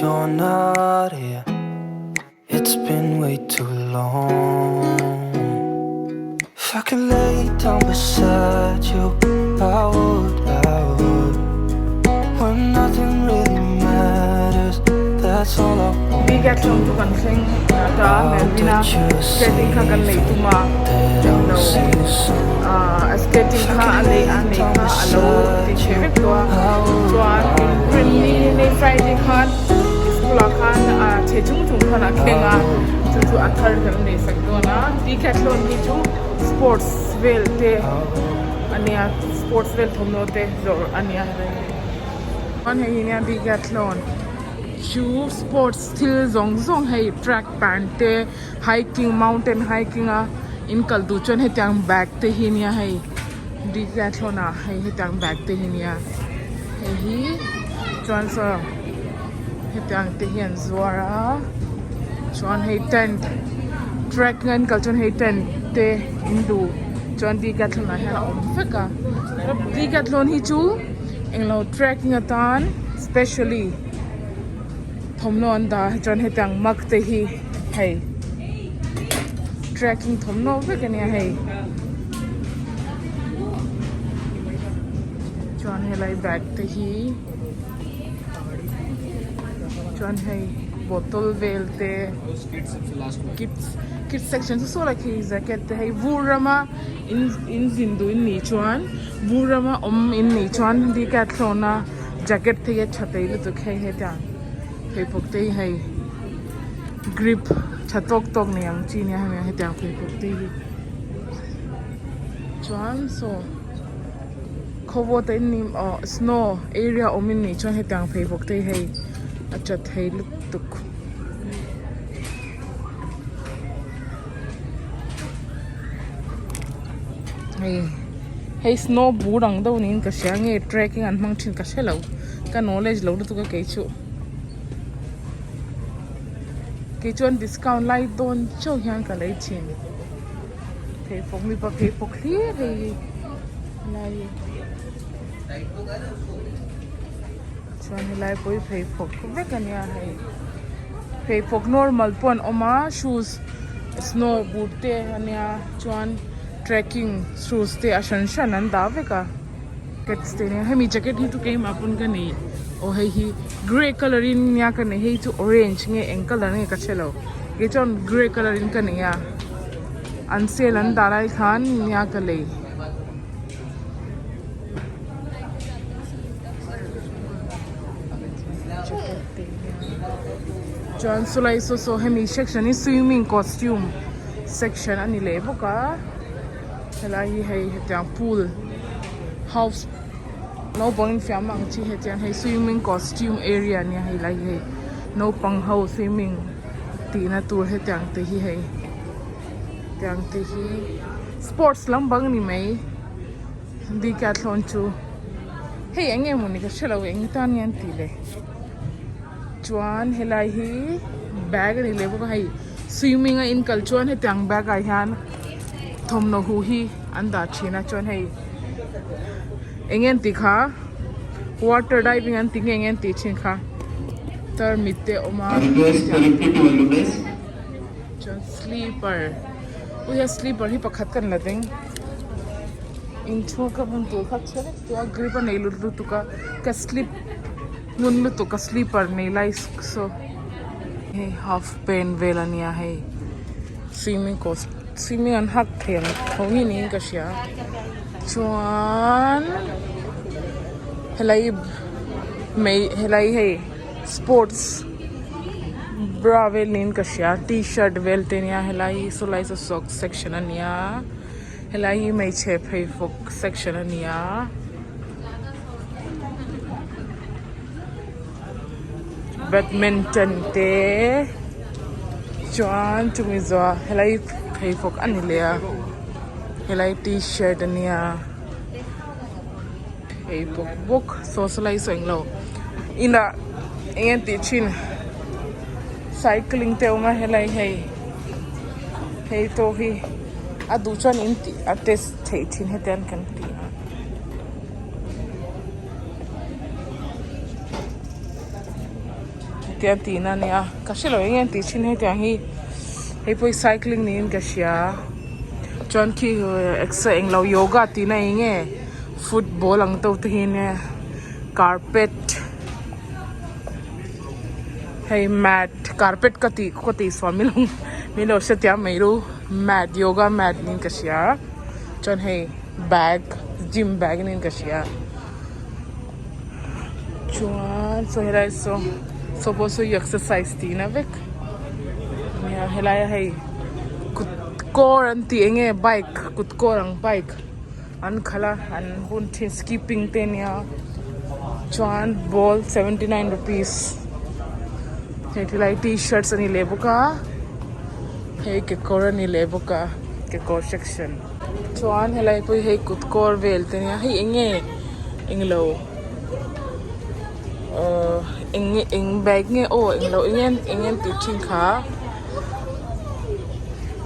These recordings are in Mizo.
you're not here. It's been way too long. If I could lay down beside you, I would, I would. When nothing really matters, that's all I want. Decathlon chu kan thleng ta Melvin-a skating kha kan lei tum a englo ahh skating kha a lei a nei kha a lo ti chhe vek tawh a chuan inrinni nei Friday khan school ah khan ahh chhe chung chung khan a thleng a chu chu a thar kan nei sak dawn a Decathlon hi chu sports vel te a nia sports vel thawmhnaw te zawrh a nia chuan hei hi nia Decathlon. Chu sports thil zawng zawng hei track pant te hiking mountain hiking a in kal duh chuan hetiang bag te hi nia hei decathlon ah hei hetiang bag te hi nia hei hi chuan saw hetiang te hi an zuar a chuan hei tent trekking a in kal chuan hei tent te in duh chuan decathlon ah hian a awm vek a decathlon hi chu englo trekking atan. Specially thawmhnaw an dah chuan hetiang mug te hi hei trekking thawmhnaw vek ania hei chuan helai bag te hi chuan hei bottle vel te kids kids section chu saw lai khi jacket te hei vur rama in in zin duh in nih chuan vur rama awm in nih chuan decathlon a. Jacket te hi a tha thei lutuk hei hetiang pheikhawk te hi hei grip tha tawk tawk nei ang chi nia hemi hetiang pheikhawk te hi chuan saw khawvawt a in aw snow area awm in nih chuan hetiang pheikhawk te hi hei a tha thei lutuk. Hei hei snow bur ang deuh niin ka hria nge trekking an hmang thin ka hre lo ka knowledge lo lutuk a kei chu kei chuan discount lai dawn chauh hian ka lei thin pheikhawk mipa pheikhawk hlir hei hi helai hi chuan helai pawh hi pheikhawk vek ania hei pheikhawk normal pawh an awm a shoes snow boot te ania chuan trekking shoes te a hran hran an dah vek a jackets te ania hemi jacket hi chu keimah pawn ka nei aw hei hi grey colour in nia ka nei hei chu orange nge eng colour nge ka hrelo kei chuan grey colour in ka nei a an sale an dah lai khan nia ka lei. Chuan chulai saw saw hemi section hi swimming costume section a ni leh bawk a helai hi hei hetiang pool house naupang infiam ang chi hetiang hei swimming costume area a nia helai hi hei naupang ho swimming tihna tur hetiang te hi hei tiang te hi sports lampang a ni mai. Decathlon chu hei eng nge mawni ka hrelo eng tan nge an tih le chuan helai hi bag a ni leh bawk a hei swimming a in kal chuan hetiang bag ah hian thawmhnaw huh hi an dah thin a chuan hei eng nge an tih kha water diving an tih nge eng nge an tih thin kha tarmit te a awm a chuan slipper uia slipper hi pakhat kan la ding. Inchhung ka hmun tur kha chhe vek tawh a grip a nei lut lutuk a ka slip ngun lutuk a slipper nei lai saw hei half pant vel a nia hei swimming cos swimming an hak thei ang tho hi niin ka hria chuan helai mai helai hei sports bra vel niin ka hria tshirt vel te nia helai hi sawlai saw socks section a nia. Helai hi hmeichhe pheikhawk section a ni a badminton te chuan chumi zawhah helai hi pheikhawk a ni leh a helai tshirt a nia pheikhawk bawk saw sawlai saw englo inah eng nge an tih thin cycling te a awm a helai hei hei tawh hi. A duh chuan in tih a test theih thin hetiang kan ti a. te an tihna a nia ka hrelo eng nge an tih thin hetiang hi hei pawh hi cycling niin ka hria chuan khi exer englo yoga tihna eng nge football ang deuh te hi nia carpet hei mat carpet ka tih ka tih sual min lo min lo hrethiam mai ru mat yoga mat niin ka hria chuan hei bag gym bag niin ka hria. Chuan saw helai saw saw pawh saw exercise tih na vek nia helai a hei kut kawr an tih eng nge bike kut kawr ang bike an khalh a an bun thin skipping te ania chuan ball 79 rupees hei tilai tshirt ani leh bawk a hei kekawr ani leh bawk a kekawr section. Chuan helai pawh hi hei kut kawr vel te nia hei eng nge englo ahh eng nge eng bag nge aw englo eng nge eng nge an tih thin kha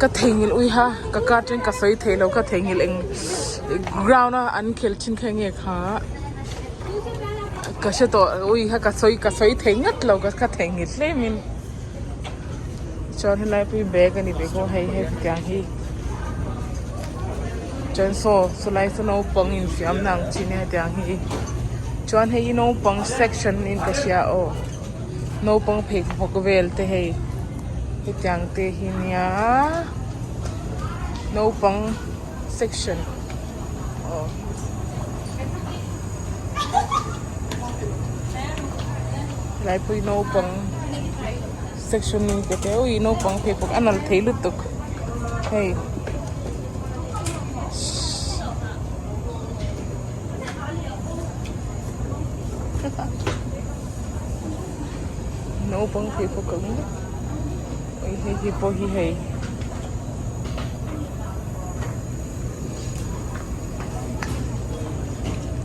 ka theihnghilh uiha ka ka atangin ka sawi theilo ka theihnghilh eng ground a an khel thin kha eng nge kha ka hre tawh uiha ka sawi ka sawi thei ngat lo ka theihnghilh hlem in. Chuan helai pawh hi bag a ni ve bawk a hei hetiang hi chuan saw sawlai saw naupang infiamna ang chi nia hetiang hi chuan hei hi naupang section niin ka hria aw naupang pheikhawk vel te hei hetiang te hi nia naupang section aw. Helai pawh hi naupang section in ka hria ui naupang phei bawk a nalh thei lutuk hei naupang phei bawk ang ui hei hi pawh hi hei.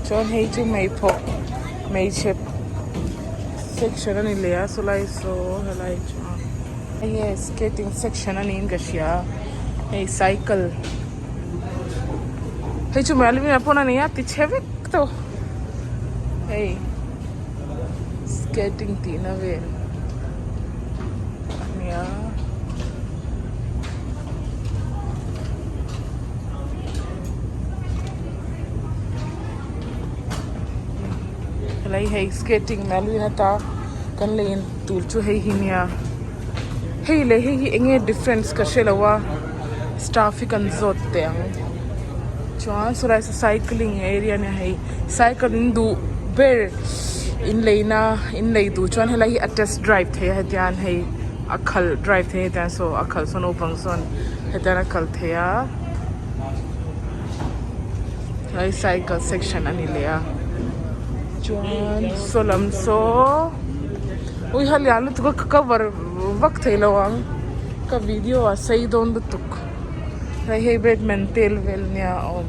Chuan hei chu hmeiphawk hmeichhe section a ni leh a sawlai saw helai chuan hei hi skating section a niin ka hria hei cycle hei chu mei pawn a nei a ti chhe vek tawh hei skating tihna vel a nia. Helai hei skating na lui nata kan lei in tur chu hei hi nia hei leh hei hi eng nge difference ka hre lo a staff hi kan zawt teh ang chuan sawlai saw cycling area ania hei cycle in duh ber in leina in lei duh chuan helai hi a test drive theih a hetiang hei a khalh drive theih a hetiang saw a khalh saw naupang sawn hetiang a kal thei a helai cycle section a ni leh a chuan saw lam saw ui ha lian lutuk a ka cover vak thei lo ang ka video a sei dawn lutuk hei hei badminton vel nia a awm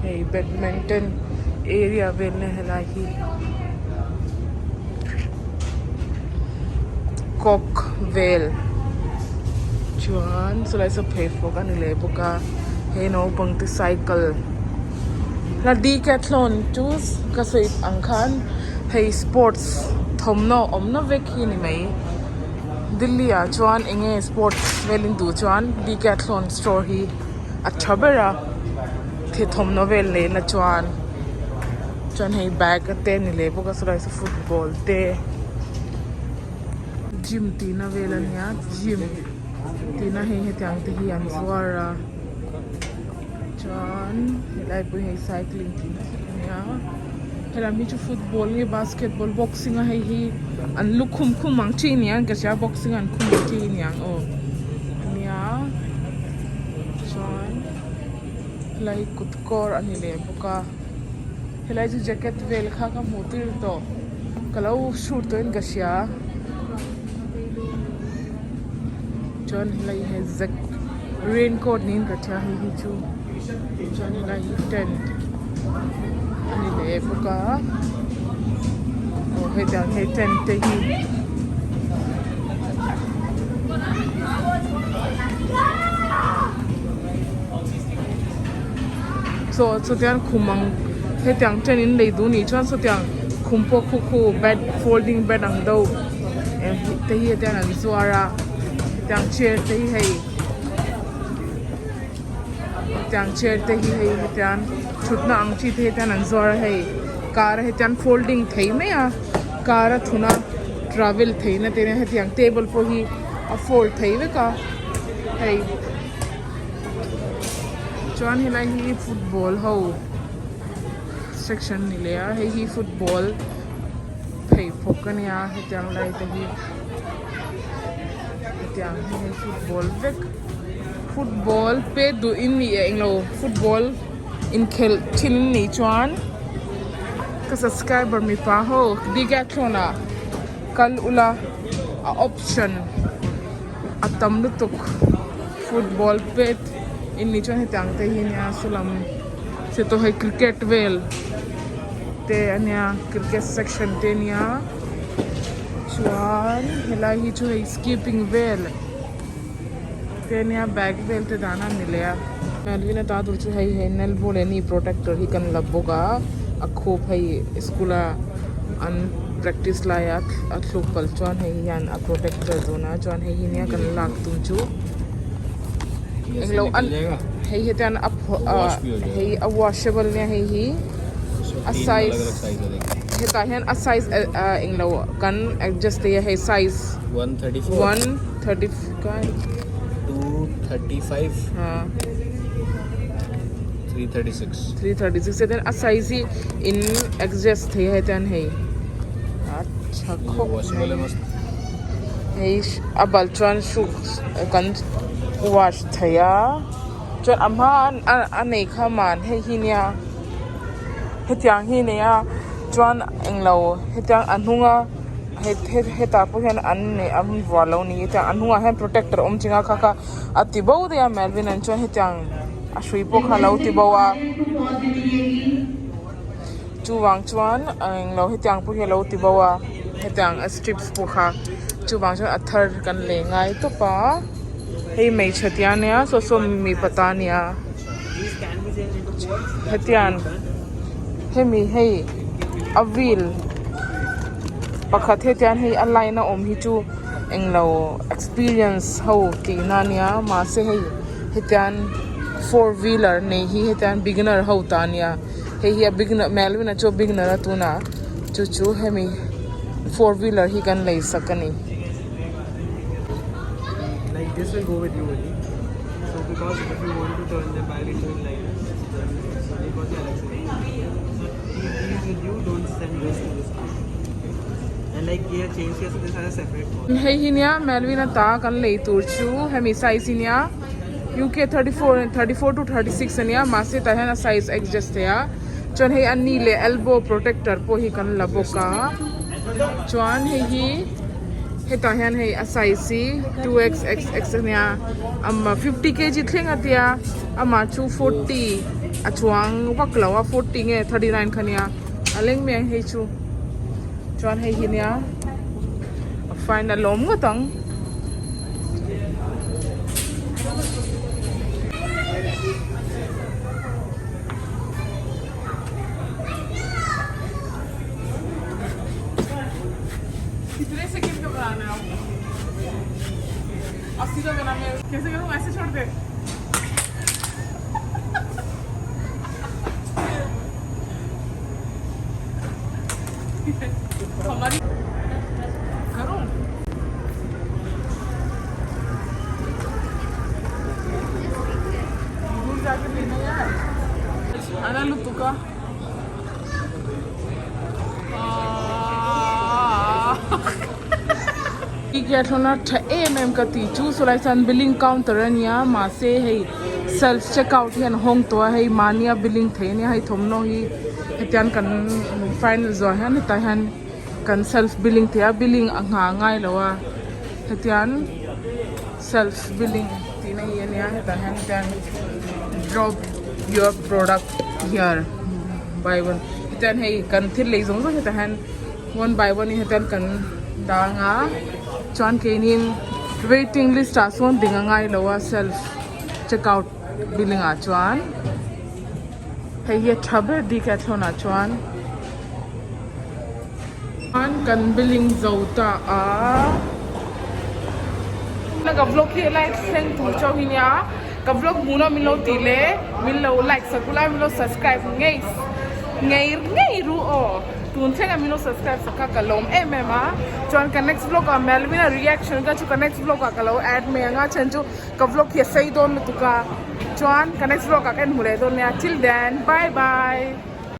hei badminton area vel nia helai hi. Coke vel chuan chulai saw pheikhawk a ni leh bawk a hei naupang te cycle la decathlon chu ka sawi ang khan hei sports thawmhnaw awmna vek hi a ni mai Delhi ah chuan eng nge sports vel in duh chuan decathlon store hi a tha ber a the thawmhnaw vel lehna chuan. Chuan hei bag te a ni leh bawk a sawlai saw football te gym tihna vel a nia gym tihna hei hetiang te hi an zuar a chuan helai pawh hi hei cycling tihna te a nia helam hi chu football nge basketball boxing a hei hi an lukhum khum ang chi aniang ka hria boxing an khum ang chi aniang aw ania chuan helai kut kawr a ni leh bawk a. Helai chu jacket vel kha ka hmuh tir tawh ka lo shoot tawhin ka hria chuan helai hi zack raincoat niin ka hria hei hi chu chuan helai hi tent a ni leh bawk a aw hetiang hei tent te hi. Chaw chutiang khum ang hetiang chen in lei duh nih chuan sawtiang Khum pawh khu khu bed folding bed ang deuh te hi hetiang an zuar a hetiang chair te hi hei hetiang chair te hi hei hetiang thutna ang chi te hi hetiang an zuar a hei car a hetiang folding thei mai a car a thuna travel theihna te nen hetiang table pawh hi a fold thei vek a hei chuan helai hi football ho. Section ni leh a hei hi football pheikhawk a nia hetiang lai te hi hetiang hi hei football vek football pet duh in nih eh englo football inkhelh thin in nih chuan ka subscriber mipa ho decathlon ah kal ula a option a tam lutuk football pet in nih chuan hetiang te hi nia saw lam. Che tawh hei cricket vel te a nia cricket section te a nia chuan helai hi chu hei skipping vel te a nia bag vel te dahna a ni leh a Melvin a ta tur chu hei he nail ball leh knee protector hi kan la bawk a a khup hei school a an practice laia a thluk palh chuan hei hian a protector dawn a chuan hei hi nia kan lak tum chu. Englo an hei hi chuan a phawrh a hei a washable nia hei hi a size hetah hian a size ah englo kan adjust thei a hei size 134 336 hetiang a size hi in adjust thei a hetiang hei a tha khawp mai. Hei a bal chuan hruk kan wash thei a chuan a hma a nei kha man hei hi nia hetiang hi a nei a chuan englo hetiang a hnung a hetah pawh hian an nei an vuah lo ni hetiang a hnungah hian protector a awm thin a kha kha a ti bo daih a Melvin an chuan hetiang a hrui pawh kha a lo ti bo a. Chuvang chuan englo hetiang pawh hi a lo ti bo a hetiang a strips pawh kha chuvang chuan a thar kan lei ngai tawp a hei hmeichhe tia ania saw saw mipa ta ania hetiang hemi hei a wheel pakhat hetiang hei a line a awm hi chu englo experience ho tihna ania mahse hei hetiang four wheeler nei hi hetiang beginner ho ta ania. Hei hi a beginner Melvin-a chu a beginner a tunah chu chu hemi four wheeler hi kan lei sak a ni. Like this will go with you only. So because if you want to turn them back it will like this. So they got the Alexa. So keep these with you, don't send this to this car. And like gear change here, so this has a separate cost. Hei hi nia Melvin-a ta kan lei tur chu hemi size hi nia. UK 34 34 to 36 ania mahse tah hian a size a adjust thei a chuan hei a knee leh elbow protector pawh hi kan la bawk a chuan hei hi hetah hian hei a size hi 2xxx ania ama 50 kg thleng a tia amah chu 40 a chuang vak lo a 40 nge 39 kha nia a leng mai ang hei chu chuan hei hi nia a fine a lawm ngawt ang. कितने सेकंड का बनाना है अब सीधा बना मैं कैसे करूँ ऐसे छोड़ दे हमारी करूँ दूर जाके लेना यार ana lutuk a Decathlon a tha em em ka tih chu sawlai chuan billing counter a nia mahse hei self checkout hian hawng tawh a hei mahnia billing thei ania hei thawmhnaw hi hetiang kan final zawh hian hetah hian kan self billing thei a billing a nghah ngai lo a hetiang self billing tih na hi ania hetah hian hetiang drop your product here by one hetiang hei kan thil lei zawng zawng hetah hian one by one in hetiang kan dang a chuan keinin waiting list ah sawn ding a ngai lo a self checkout billing ah chuan hei hi a tha ber decathlon ah chuan. Chuan kan billing zo ta a. Na ka vlog hi like thleng tur chauh hi nia ka vlog hmuh na min lo tih leh min lo like sak ula min lo subscribe ngei ngei ngei ru aw tun thleng a min lo subscribe sak kha ka lawm em em a chuan ka next vlog ah Melvin a reaction kha chu ka next vlog ah ka lo add mai ang a chhan chu ka vlog hi a sei dawn lutuk a chuan ka next vlog ah ka en hmu leh dawn nia till then bye bye.